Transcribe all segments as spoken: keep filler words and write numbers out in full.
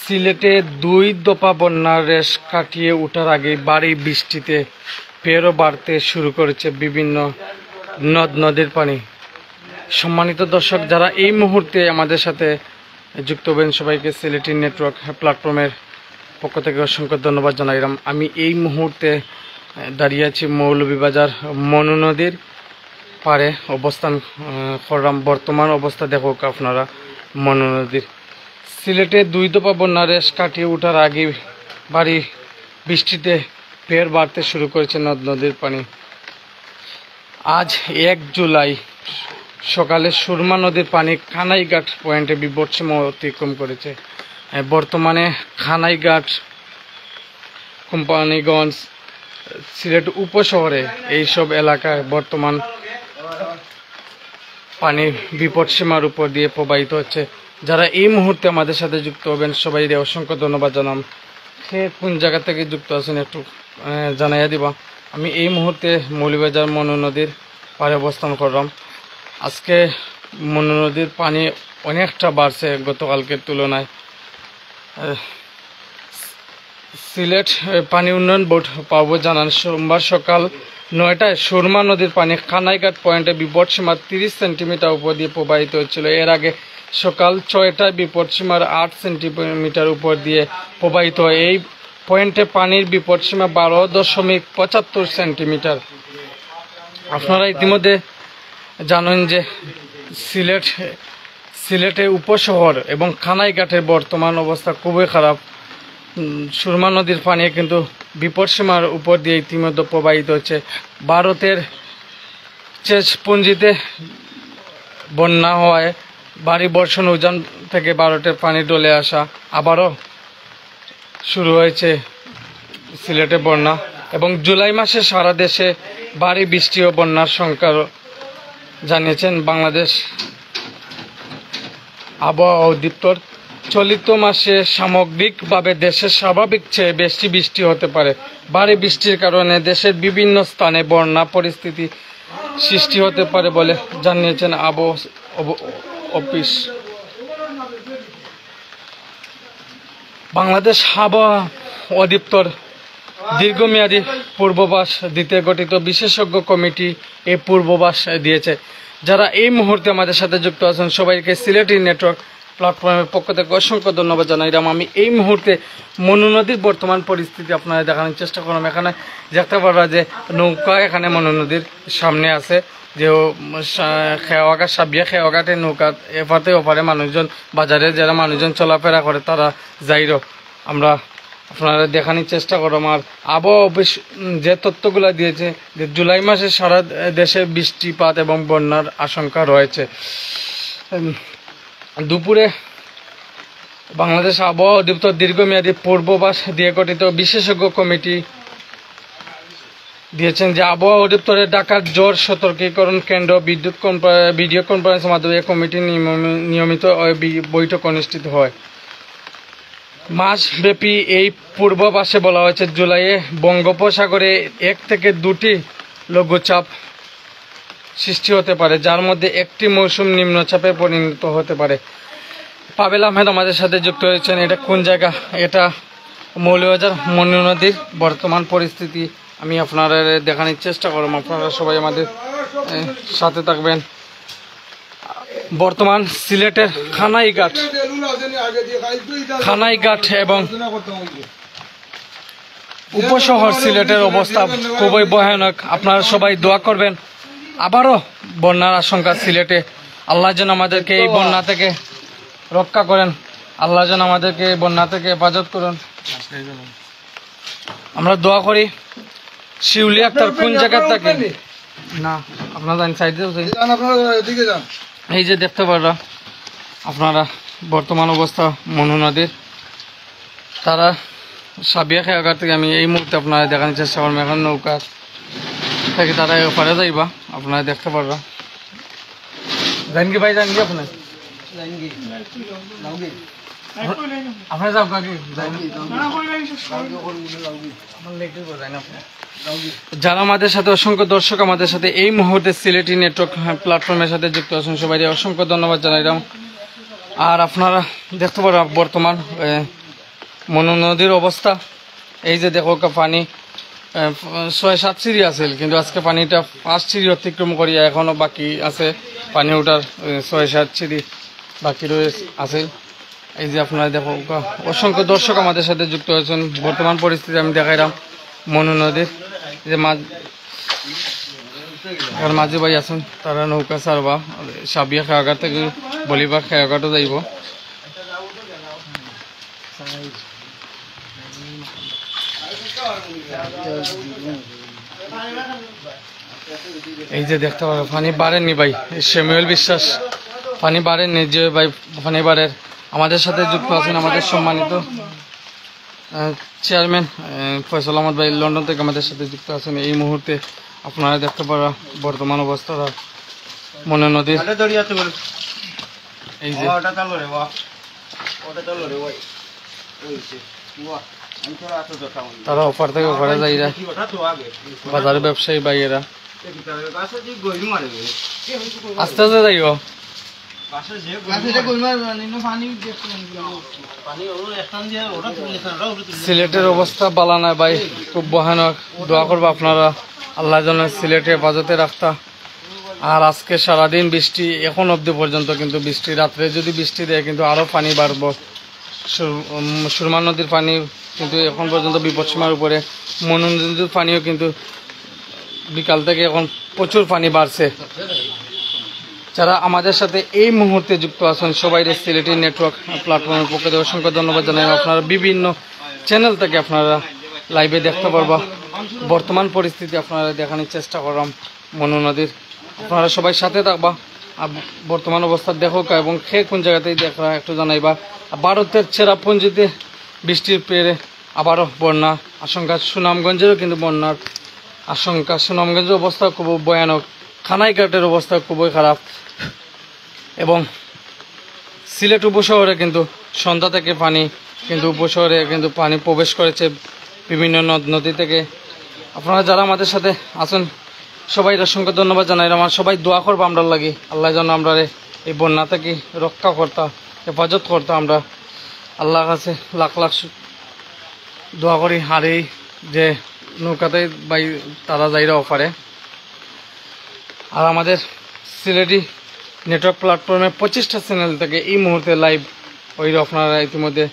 সিলেটে দুই দফা বন্যার রেশ কাটিয়ে ওঠার আগে ভারী বৃষ্টিতে ফেরও বাড়তে শুরু করেছে বিভিন্ন নদ নদীর পানি। সম্মানিত দর্শক, যারা এই মুহূর্তে আমাদের সাথে যুক্ত হবেন, সবাইকে সিলেটি নেটওয়ার্ক প্ল্যাটফর্মের পক্ষ থেকে অসংখ্য ধন্যবাদ জানাইলাম। আমি এই মুহূর্তে, আহ, দাঁড়িয়ে আছি মৌলভীবাজার মনু নদীর পাড়ে অবস্থান, আহ, করলাম। বর্তমান অবস্থা দেখুক আপনারা মনু নদীর। সিলেটে দুই দফা বন্যার রেশ কাটিয়ে ওঠার আগে ভারী বৃষ্টিতে ফের বাড়তে শুরু করেছে নদ নদীর পানি। আজ এক জুলাই সকালে সুরমা নদীর পানি কানাইঘাট পয়েন্টে বিপদসীমা অতিক্রম করেছে। এ, বর্তমানে কানাইঘাট, কোম্পানিগঞ্জ, সিলেট উপশহরে এইসব এলাকায় বর্তমান পানি বিপদসীমার উপর দিয়ে প্রবাহিত হচ্ছে। যারা এই মুহূর্তে আমাদের সাথে যুক্ত হবেন, সবাইরে অসংখ্য ধন্যবাদ জানাম। কে কোন জায়গা থেকে যুক্ত আছেন একটু, আহ, জানাইয়া দিবা। আমি এই মুহূর্তে মৌলভীবাজার মনু নদীর পাড়ে অবস্থান করলাম। আজকে মনু নদীর পানি অনেকটা বাড়ছে গতকালকের তুলনায়। আহ, সিলেট, এ, পানি উন্নয়ন বোর্ড পাবো জানান, সোমবার সকাল নয়টায় সুরমা নদীর পানি কানাইঘাট পয়েন্টে বিপদসীমার তিরিশ সেন্টিমিটার উপর দিয়ে প্রবাহিত হচ্ছিল। এর আগে সকাল ছয়টায় বিপদসীমার আট সেন্টিমিটার উপর দিয়ে প্রবাহিত হয়। এই পয়েন্টে পানির বিপদসীমা বারো দশমিক পঁচাত্তর সেন্টিমিটার। আপনারা ইতিমধ্যে জানেন যে সিলেট, সিলেটে উপশহর এবং কানাইঘাটের বর্তমান অবস্থা খুবই খারাপ। উম, সুরমা নদীর পানি কিন্তু বিপদসীমার উপর দিয়ে ইতিমধ্যে প্রবাহিত হচ্ছে। ভারতের চেচপুঞ্জিতে বন্যা হওয়ায় ভারী বর্ষণ উজান থেকে ভারতের পানি ঢলে আসা আবারও শুরু হয়েছে সিলেটে বন্যা এবং জুলাই মাসে সারা দেশে ভারী বৃষ্টি ও বন্যার শঙ্কা জানিয়েছেন বাংলাদেশ আবহাওয়া অধিদপ্তর। চলিত মাসে সামগ্রিকভাবে দেশে স্বাভাবিক চেয়ে বেশি বৃষ্টি হতে পারে। ভারী বৃষ্টির কারণে দেশের বিভিন্ন স্থানে বন্যা পরিস্থিতি সৃষ্টি হতে পারে বলে জানিয়েছেন আবহাওয়া অব-, অফিস। বাংলাদেশ আবহাওয়া অধিদপ্তর দীর্ঘমেয়াদী পূর্বাভাস দিতে গঠিত বিশেষজ্ঞ কমিটি এই পূর্বাভাস দিয়েছে। যারা এই মুহূর্তে আমাদের সাথে যুক্ত আছেন, সবাইকে সিলেটি নেটওয়ার্ক প্ল্যাটফর্মের পক্ষ থেকে অসংখ্য ধন্যবাদ জানাইলাম। আমি এই মুহূর্তে মনু নদীর বর্তমান পরিস্থিতি আপনারা দেখানোর চেষ্টা করলাম। এখানে দেখতে পাররা যে নৌকা এখানে মনু নদীর সামনে আছে, যে ও, সা-, খেওয়াঘাট, সাবিয়া খেওয়াঘাটে নৌকা এপারে ওপারে মানুষজন, বাজারে যারা মানুষজন চলাফেরা করে, তারা যাইরো। আমরা আপনারা দেখানোর চেষ্টা করলাম। আর আবহাওয়া অফিস, উম, যে তথ্যগুলা দিয়েছে যে জুলাই মাসে সারা দে-, দেশে বৃষ্টিপাত এবং বন্যার আশঙ্কা রয়েছে। উম, দুপুরে বাংলাদেশ আবহাওয়া অধিদপ্তর দীর্ঘমেয়াদী পূর্বাভাস দিয়ে গঠিত বিশেষজ্ঞ কমিটি দিয়েছেন যে আবহাওয়া অধিদপ্তরের ঢাকার ঝড় সতর্কীকরণ কেন্দ্র বিদ্যুৎ কনফা-, ভিডিও কনফারেন্সের মাধ্যমে এই কমিটি নিয়মি-, নিয়মিত ওই বি-, বৈঠক অনুষ্ঠিত হয়। মাসব্যাপী এই পূর্বাভাসে বলা হয়েছে, জুলাইয়ে বঙ্গোপসাগরে এক থেকে দুটি লঘুচাপ সৃষ্টি হতে পারে, যার মধ্যে একটি মৌসুম নিম্নচাপে পরিণত হতে পারে। পাভেল আহমেদ আমাদের সাথে যুক্ত হয়েছেন। এটা কোন জায়গা? এটা মৌলভীবাজার মনু নদীর বর্তমান পরিস্থিতি আমি আপনারা দেখানোর চেষ্টা করলাম। আপনারা সবাই আমাদের, এ, সাথে থাকবেন। বর্তমান সিলেটের কানাইঘাট, কানাইঘাট এবং উপশহর সিলেটের অবস্থা খুবই ভয়ানক। আপনারা সবাই দোয়া করবেন, আবারও বন্যার আশঙ্কা সিলেটে। আল্লাহ যেন আমাদেরকে এই বন্যা থেকে রক্ষা করেন, আল্লাহ যেন আমাদেরকে এই বন্যা থেকে হেফাজত করেন। আমরা দোয়া করি। শিউলি আক্তার কোন জায়গা থেকে? না, আপনারা যান সাইডে যান। এই যে দেখতে পাররা আপনারা বর্তমান অবস্থা মনু নদীর, তারা সাবিয়া খেয়াঘাট থেকে আমি এই মুহূর্তে আপনারা দেখানোর চেষ্টা করবো। এখন নৌকা থেকে তারা ওপারে যাইবা, আপনারা দেখতে পারবা। যাইন কি ভাই, যাইন কি আপনি? যাইন কি? যাও কি? আপনি যাও কি? যাইন কি? যাও কি? যাও কি? আমার লেটুর যাইন আপনি। যারা আমাদের সাথে, অসংখ্য দর্শক আমাদের সাথে এই মুহূর্তে সিলেটি নেটওয়ার্ক প্ল্যাটফর্মের সাথে যুক্ত আছেন, সবাইকে অসংখ্য ধন্যবাদ জানাইলাম। আর আপনারা দেখতে পাররা বর্তমান, এ, মনু নদীর অবস্থা। এই যে দেখউক্কা পানি, এ, ছয় সাত সিঁড়ি আছিল, কিন্তু আজকে পানিটা পাঁচ সিঁড়ি অতিক্রম করিয়া এখনো বাকি আছে পানি উঠার, এ, ছয় সাত সিঁড়ি বাকি রয়ে আছিল। এই যে আপনারা দেখউক্কা, অসংখ্য দর্শক আমাদের সাথে যুক্ত আছেন। বর্তমান পরিস্থিতি আমি দেখাইলাম মনু নদীর যে মাঝ-, আর মাঝি ভাই আছেন, তারা নৌকা ছাড়বা, সাবিয়া খেয়াঘাট থেকে বলিবাগ খেয়াঘাটও যাইব। এই যে দেখতে পাররা পানি বাড়েনি ভাই, শ্যামুয়েল বিশ্বাস, পানি বাড়েনি যে ভাই, পানি বাড়ের। আমাদের সাথে যুক্ত আছেন আমাদের সম্মানিত, আহ, চেয়ারম্যান, আহ, ফয়সাল আহমদ ভাই লন্ডন থেকে আমাদের সাথে যুক্ত আছেন। এই মুহূর্তে আপনারা দেখতে পাররা বর্তমান অবস্থাটা মনু নদীর। এই যে তারা ওপার থেকে ওপারে যাইরা, বাজার ব্যবসায়ী ভাইয়েরা। আস্তে আস্তে যাইও। সিলেটের অবস্থা বালা নায় ভাই, খুব ভয়ানক। দোয়া করবা আপনারা, আল্লাহ যেন সিলেটে হেফাজতে রাখতা। আর আজকে সারাদিন বৃষ্টি, এখন অবধি পর্যন্ত কিন্তু বৃষ্টি, রাত্রে যদি বৃষ্টি দেয় কিন্তু আরও পানি বাড়বো। সুর-, উম, সুরমা নদীর পানি কিন্তু এখন পর্যন্ত বিপদসীমার উপরে। মনু নদীর পানিও কিন্তু বিকাল থেকে এখন প্রচুর পানি বাড়ছে। যারা আমাদের সাথে এই মুহূর্তে যুক্ত আছেন, সবাইরে সিলেটি নেটওয়ার্ক প্ল্যাটফর্মের পক্ষ থেকে অসংখ্য ধন্যবাদ জানাই। আপনারা বিভিন্ন চ্যানেল থেকে আপনারা লাইভে দেখতে পারবা। বর্তমান পরিস্থিতি আপনারা দেখানোর চেষ্টা করলাম মনু নদীর। আপনারা সবাই সাথে থাকবা। আর বর্তমান অবস্থা দেখউক্কা এবং কে কোন জায়গাতেই দেখরা একটু জানাইবা। আর ভারতের চেরাপুঞ্জিতে বৃষ্টির পরে আবারও বন্যা আশঙ্কা, সুনামগঞ্জেরও কিন্তু বন্যার আশঙ্কা। সুনামগঞ্জের অবস্থা খুব ভয়ানক, কানাইঘাটের অবস্থা খুবই খারাপ। এবং সিলেট উপশহরে কিন্তু সন্ধ্যা থেকে পানি, কিন্তু উপশহরে কিন্তু পানি প্রবেশ করেছে বিভিন্ন নদ নদী থেকে। আপনারা যারা আমাদের সাথে আছেন, সবাইরে অসংখ্য ধন্যবাদ জানাইলাম। আর সবাই দোয়া করবা আমরার লাগি, আল্লাহ যেন আমরারে এই বন্যা থেকে রক্ষা করতা, হেফাজত করতা। আমরা আল্লাহর কাছে লাখ লাখ শু-, দোয়া করি। আর এই যে নৌকাতে ভাই, তারা যাইরা ওপারে। আর আমাদের সিলেটি নেটওয়ার্ক প্ল্যাটফর্মে পঁচিশটা চ্যানেল থেকে এই মুহূর্তে লাইভ হইল। আপনারা ইতিমধ্যে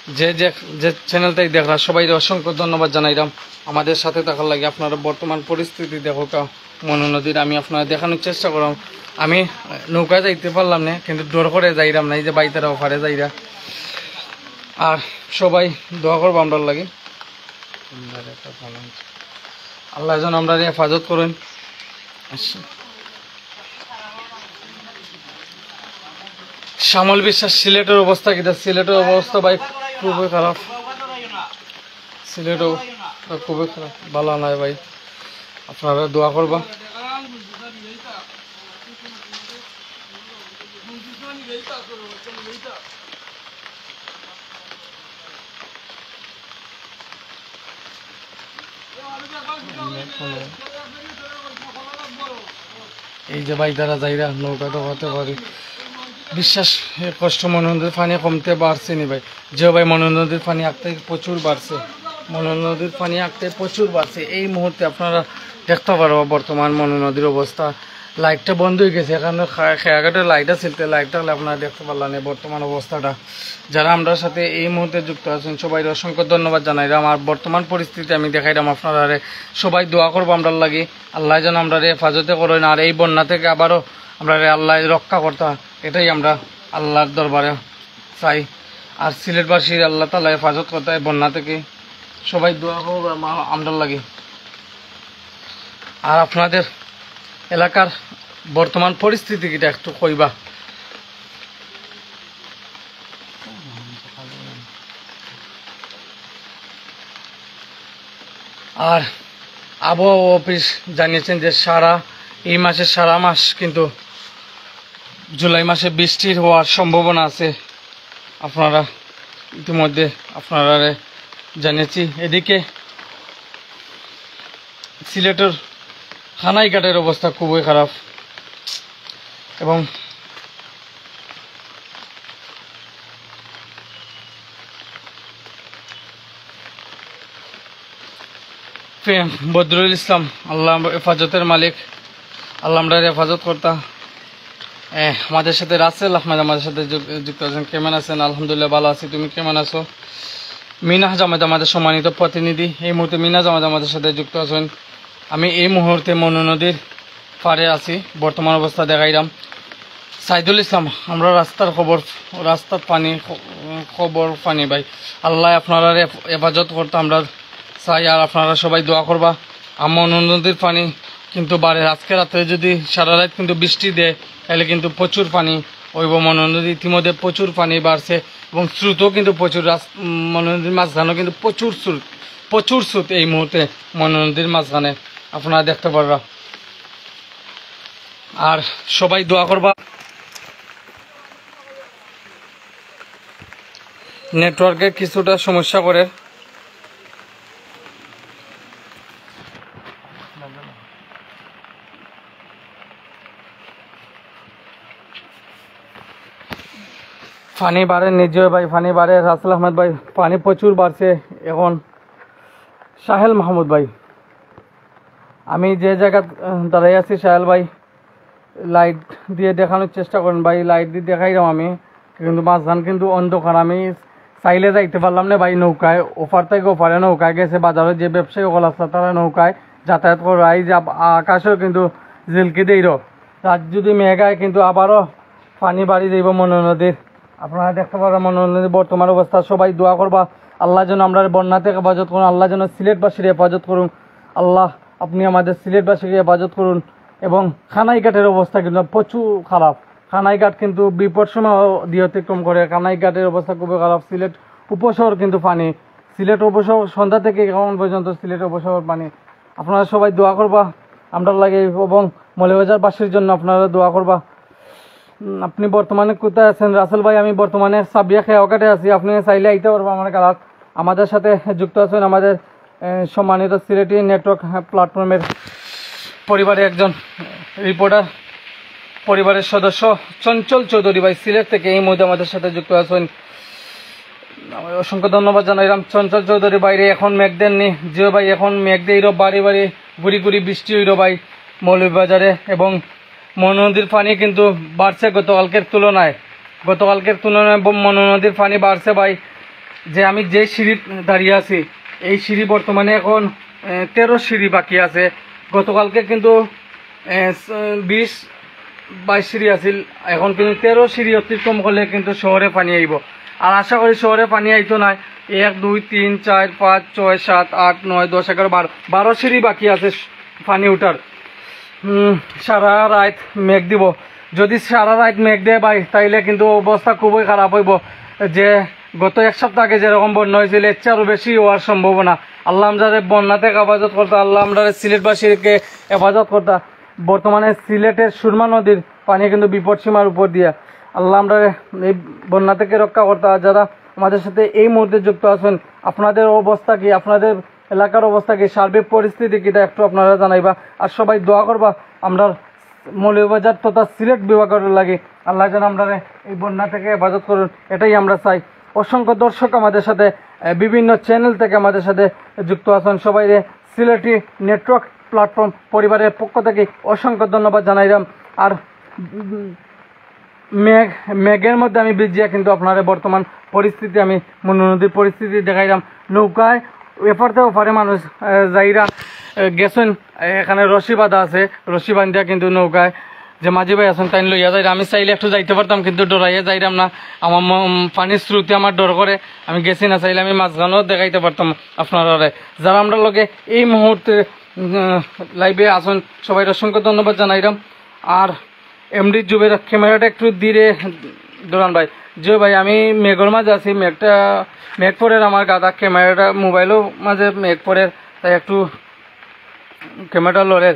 যে, যে, যে চ্যানেলটাই দেখরা, সবাইরে অসংখ্য ধন্যবাদ জানাইলাম আমাদের সাথে থাকার লাগি। আপনারা বর্তমান পরিস্থিতি দেখউক্কা মনু নদীর, আমি আপনারা দেখানোর চেষ্টা করলাম। আমি নৌকায় যাইতে পারলাম না, কিন্তু ডর করে যাইরাম না, এই যে ভাইতারা ওপারে যাইরা। আর সবাই দোয়া করবা আমরার লাগি। আল্লাহ যেন আমরারে হেফাজত করেন। শ্যামল বিশ্বাস, সিলেটের অবস্থা কিতা? সিলেটের অবস্থা ভাই খুবই খারাপ। সিলেট অবস্থা খুবই খারাপ, বালা নাই ভাই। আপনারা দোয়া করবা। এই যে ভাই, তারা যাইরা নৌকা তো হতে পারে। বিশ্বাস, এ কষ্ট মনু নদীর পানি কমতে বাড়ছে নি ভাই? যে ভাই, মনু নদীর পানি আগতে প্রচুর বাড়ছে, মনু নদীর পানি আগতে প্রচুর বাড়ছে। এই মুহূর্তে আপনারা দেখতে পারবা বর্তমান মনু নদীর অবস্থা। লাইটটা বন্ধ হয়ে গেছে, এখানে খা-, খেয়াঘাটে লাইট আছিল, তে লাইটটা হলে আপনারা দেখতে পারলেন এই বর্তমান অবস্থাটা। যারা আমরার সাথে এই মুহূর্তে যুক্ত আছেন, সবাইরে অসংখ্য ধন্যবাদ জানাইলাম। আর বর্তমান পরিস্থিতি আমি দেখাইলাম আপনারারে। সবাই দোয়া করবা আমরার লাগি, আল্লাহ যেন আমরারে হেফাজতে করেন। আর এই বন্যা থেকে আবারও আমরারে আল্লাহ রক্ষা করতা, এটাই আমরা আল্লাহর দরবারে চাই। আর সিলেটবাসীর আল্লাহ তাআলা হেফাজত করতা এই বন্যা থেকে। সবাই দোয়া করবা আমা-, আমরার লাগি। আর আপনাদের এলাকার বর্তমান পরিস্থিতি কিতা একটু কইবা। আর আবহাওয়া অফিস জানিয়েছেন যে সারা এই মাসের সারা মাস কিন্তু জুলাই মাসে বৃষ্টির হওয়ার সম্ভাবনা আছে। আপনারা ইতিমধ্যে আপনারারে জানিয়েছি। এদিকে সিলেটের কানাইঘাটের অবস্থা খুবই খারাপ এবং প্রেম বদরুল ইসলাম, আল্লাহ হেফাজতের মালিক, আল্লাহ আমরার হেফাজত করতা। এ, আমাদের সাথে রাসেল আহমেদ আমাদের সাথে যুক-, যুক্ত আছেন। কেমন আছেন? আলহামদুলিল্লাহ, ভালো আছি। তুমি কেমন আছো? মিনাজ আহমেদ আমাদের সম্মানিত প্রতিনিধি, এই মুহূর্তে মিনাজ আহমেদ আমাদের সাথে যুক্ত আছেন। আমি এই মুহূর্তে মনু নদীর পাড়ে আছি, বর্তমান অবস্থা দেখাইলাম। সাইদুল ইসলাম, আমরা রাস্তার খবর, রাস্তার পানি, খ-, খবর পানি ভাই। আল্লাহ আপনারা হেফাজত করতে আমরা চাই, আর আপনারা সবাই দোয়া করবা। আর মনু নদীর পানি কিন্তু বাড়ে, আজকে রাত্রে যদি সারা রাত কিন্তু বৃষ্টি দেয়, তাহলে কিন্তু প্রচুর পানি হইব। মনু নদী ইতিমধ্যে প্রচুর পানি বাড়ছে এবং স্রোতও কিন্তু প্রচুর, রাস-, উম, মনু নদীর মাঝখানেও কিন্তু প্রচুর স্রোত, প্রচুর স্রোত এই মুহূর্তে মনু নদীর মাঝখানে আপনারা দেখতে পারবা। আর সবাই দোয়া করবা। নেটওয়ার্কে কিছুটা সমস্যা করে। পানি বাড়ে নিজে ভাই, পানি বাড়ে। রাসেল আহমেদ ভাই, পানি প্রচুর বাড়ছে এখন। সাহেল মাহমুদ ভাই, আমি যে জায়গা, আহ, দাঁড়াই আছি, সাহেল ভাই, লাইট দিয়ে দেখানোর চেষ্টা করেন ভাই, লাইট দিয়ে দেখাইলাম আমি, কিন্তু মাঝখান কিন্তু অন্ধকার। আমি চাইলে যাইতে পারলাম না ভাই নৌকায়, ওপার থেকে ওপারে নৌকায় গেছে। বাজারে যে ব্যবসায়ী সকল আছে, তারা নৌকায় যাতায়াত করে। এই যে আব-, আকাশেও কিন্তু ঝিলকি দেইর। রাত যদি মেঘ আয়, কিন্তু আবারও পানি বাড়ি যাইব মনু নদীর। আপনারা দেখতে পারবেন মনু নদীর বর্তমান অবস্থা। সবাই দোয়া করবা, আল্লাহ যেন আমরা বন্যা থেকে হেফাজত করুন, আল্লাহ যেন সিলেটবাসীর হেফাজত করুন। আল্লাহ, আপনি আমাদের সিলেটবাসীকে হেফাজত করুন। এবং কানাইঘাটের অবস্থা কিন্তু প্রচুর খারাপ। কানাইঘাট কিন্তু বিপদ সীমা দিয়ে অতিক্রম করে। কানাইঘাটের অবস্থা খুবই খারাপ। সিলেট উপশহর কিন্তু পানি, সিলেট উপশহর সন্ধ্যা থেকে এখন পর্যন্ত সিলেট উপশহর পানি। আপনারা সবাই দোয়া করবা আমরার লাগি এবং মৌলভীবাজারবাসীর জন্য আপনারা দোয়া করবা। উম, আপনি বর্তমানে কোথায় আছেন রাসেল ভাই? আমি বর্তমানে সাবিয়া খেয়াঘাটে আছি। আপনি চাইলে আইতে পারবেন আমার খেলাত। আমাদের সাথে যুক্ত আছেন আমাদের, এ, সম্মানিত সিলেটি নেটওয়ার্ক প্ল্যাটফর্মের পরিবারে একজন রিপোর্টার, পরিবারের সদস্য চঞ্চল চৌধুরী ভাই সিলেট থেকে এই মুহূর্তে আমাদের সাথে যুক্ত আছেন। অসংখ্য ধন্যবাদ জানাইলাম চঞ্চল চৌধুরী ভাইরে। এখন মেঘ দেননি, জিও ভাই, এখন মেঘ দেইর বাড়ি বাড়ি, গুড়ি গুড়ি বৃষ্টি হইল ভাই মৌলভীবাজারে। এবং মনু নদীর পানি কিন্তু বাড়ছে গতকালকের তুলনায়, গতকালকের তুলনায় ব-, মনু নদীর পানি বাড়ছে ভাই। যে আমি যে সিঁড়িত দাঁড়িয়ে আছি, এই সিঁড়ি বর্তমানে এখন, এ, তেরো সিঁড়ি বাকি আছে। গতকালকে কিন্তু, এ, স-, বিশ বাইশ সিঁড়ি আছিল, এখন কিন্তু তেরো সিঁড়ি অতিক্রম করলে কিন্তু শহরে পানি আইব। আর আশা করি শহরে পানি আইতো নায়। এক, দুই, তিন, চার, পাঁচ, ছয়, সাত, আট, নয়, দশ, এগারো, বারো, বারো সিঁড়ি বাকি আছে পানি উঠার। উম, সারা রাত মেঘ দিব। যদি সারা রাত মেঘ দেয় ভাই, তাইলে কিন্তু অবস্থা খুবই খারাপ হইব। যে গত এক সপ্তাহ আগে যেরকম বন্যা হয়েছিল, এর চেয়ে আরো বেশি হওয়ার সম্ভাবনা। আল্লাহ আমরারে বন্যা থেকে হেফাজত করতা, আল্লাহ আমরারে সিলেটবাসীকে হেফাজত করতা। বর্তমানে সিলেটের সুরমা নদীর পানি কিন্তু বিপদসীমার উপর দিয়া। আল্লাহ আমরারে এই বন্যা থেকে রক্ষা করতা। আর যারা আমাদের সাথে এই মুহূর্তে যুক্ত আছেন, আপনাদের অবস্থা কি, আপনাদের এলাকার অবস্থা কি, সার্বিক পরিস্থিতি কিতা, একটু আপনারা জানাইবা। আর সবাই দোয়া করবা আমরার মৌলভীবাজার তথা সিলেট বিভাগের লাগি। আল্লাহ যেন আমরারে এই বন্যা থেকে হেফাজত করুন, এটাই আমরা চাই। অসংখ্য দর্শক আমাদের সাথে, এ, বিভিন্ন চ্যানেল থেকে আমাদের সাথে যুক্ত আছেন, সবাইরে সিলেটি নেটওয়ার্ক প্ল্যাটফর্ম পরিবারের পক্ষ থেকে অসংখ্য ধন্যবাদ জানাইলাম। আর উম, মেঘ, মেঘের মধ্যে আমি ভিজিয়া কিন্তু আপনারে বর্তমান পরিস্থিতি, আমি মনু নদীর পরিস্থিতি দেখাইলাম। নৌকায় এপার থেকে ওপারে মানুষ, আহ, যাইরা, আহ, গেছেন, এখানে রশি বাঁধা আছে, রশি বান্ধিয়া কিন্তু নৌকায় যে মাঝি ভাই আছেন, তাই লইয়া যাইরা। আমি চাইলে একটু যাইতে পারতাম, কিন্তু ডরাইয়া যাইরাম না। আমার ম-, পানির স্রোতে আমার ডর করে, আমি গেছি না। চাইলে আমি মাঝখানেও দেখাইতে পারতাম আপনারারে। যারা আমরার লগে এই মুহূর্তে, উম, লাইভে আছেন, সবাইরে অসংখ্য ধন্যবাদ জানাইলাম। আর এমডি জুবের, ক্যামেরাটা একটু ধীরে ধরান ভাই। জি ভাই, আমি মেঘর মাঝে আছি, মেঘটা, মেঘ পড়ের আমার গাদা, ক্যামেরাটা, মোবাইলও মাঝে মেঘ পড়ের, তাই একটু ক্যামেরাটা লড়ের।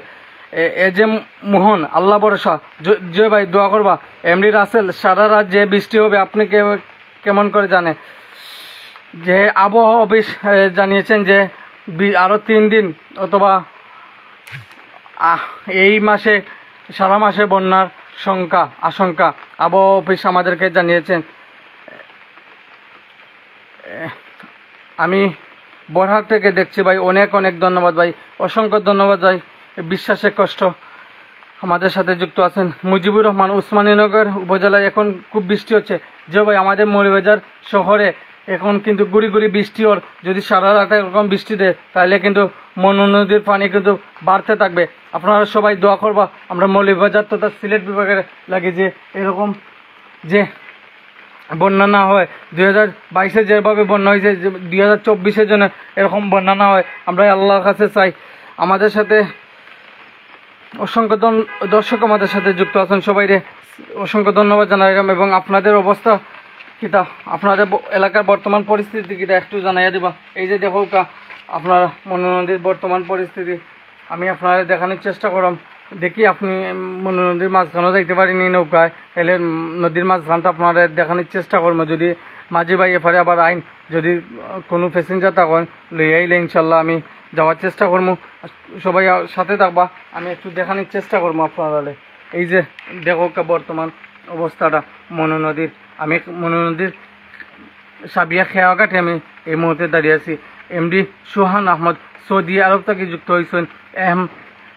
এ, এ যে মোহন, আল্লাহ ভরসা। জ-, জি ভাই, দোয়া করবা। এমডি রাসেল, সারা রাত যে বৃষ্টি হবে, আপনি কে-, কেমন করে জানে? যে আবহাওয়া অফিস, এ, জানিয়েছেন যে বি-, আরো তিন দিন অথবা, আহ, এই মাসে, সারা মাসে বন্যার শঙ্কা, আশঙ্কা আবহাওয়া অফিস আমাদেরকে জানিয়েছেন। এ, আমি বড়হাট থেকে দেখছি ভাই, অনেক অনেক ধন্যবাদ ভাই, অসংখ্য ধন্যবাদ ভাই। বিশ্বাসে কষ্ট, আমাদের সাথে যুক্ত আছেন মুজিবুর রহমান। উসমানীনগর উপজেলায় এখন খুব বৃষ্টি হচ্ছে। যে ভাই, আমাদের মৌলভীবাজার শহরে এখন কিন্তু গুড়ি গুড়ি বৃষ্টি ওর, যদি সারা রাত এরকম বৃষ্টি দেয়, তাহলে কিন্তু মনু নদীর পানি কিন্তু বাড়তে থাকবে। আপনারা সবাই দোয়া করবা, আমরা মৌলভীবাজার তথা সিলেট বিভাগের লাগি যে এরকম যে বন্যা না হয়, দুই হাজার বাইশে যেভাবে বন্যা হয়েছে, দুই হাজার চব্বিশের জন্য এরকম বন্যা না হয়, আমরা আল্লাহর কাছে চাই। আমাদের সাথে অসংখ্য ধন-, দর্শক আমাদের সাথে যুক্ত আছেন, সবাইরে অসংখ্য ধন্যবাদ জানাইলাম। এবং আপনাদের অবস্থা কিতা, আপনাদের ব-, এলাকার বর্তমান পরিস্থিতি কিতা একটু জানাইয়া দিবা। এই যে দেখো কা, আপনার মনু নদীর বর্তমান পরিস্থিতি আমি আপনারে দেখানোর চেষ্টা করম। দেখি আপনি, উম, মনু নদীর মাঝখানো যাইতে পারিনি নৌকায়, তাহলে, উম, নদীর মাঝখানটা আপনারে দেখানোর চেষ্টা করম। যদি মাঝি ভাই এপারে আবার আইন, যদি, আহ, কোনো প্যাসেঞ্জার তখন লইয়া আইলে ইনশাল্লাহ আমি যাওয়ার চেষ্টা করম। সবাই আ-, সাথে থাকবা, আমি একটু দেখানোর চেষ্টা করম আপনারারে। এই যে দেখো কা বর্তমান অবস্থাটা মনু নদীর, আমি মনু নদীর সাবিয়া খেয়াঘাটে আমি এই মুহূর্তে দাঁড়িয়ে আছি। এমডি সুহান আহমদ সৌদি আরব থেকে যুক্ত হয়েছেন। এম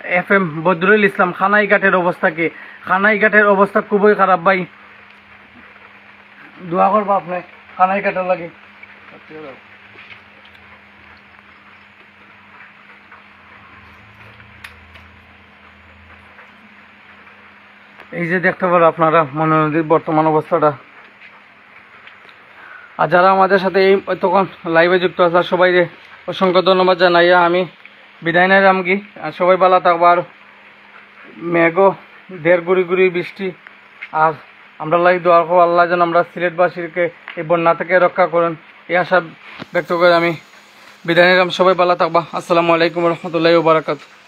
এফ এম বদরুল ইসলাম, কানাইঘাটের অবস্থা কি? কানাইঘাটের অবস্থা খুবই খারাপ ভাই, দোয়া করবা আপনি কানাইঘাটের লাগি। এই যে দেখতে পারো আপনারা মনু নদীর বর্তমান অবস্থাটা। আর যারা আমাদের সাথে এই তখন লাইভে যুক্ত আছে, সবাইরে অসংখ্য ধন্যবাদ জানাইয়া আমি বিদায় নিলাম কি। আর সবাই ভালো থাকবা। আর মেঘও দের গুড়ি গুড়ি বৃষ্টি। আর আমরা লাগি দোয়া করো, আল্লাহ যেন আমরা সিলেটবাসীকে এই বন্যা থেকে রক্ষা করেন, এই আশা ব্যক্ত করে আমি বিদায় নিলাম। সবাই ভালো থাকবা। আসসালামু আলাইকুম রহমতুল্লাহ বারাকাতু।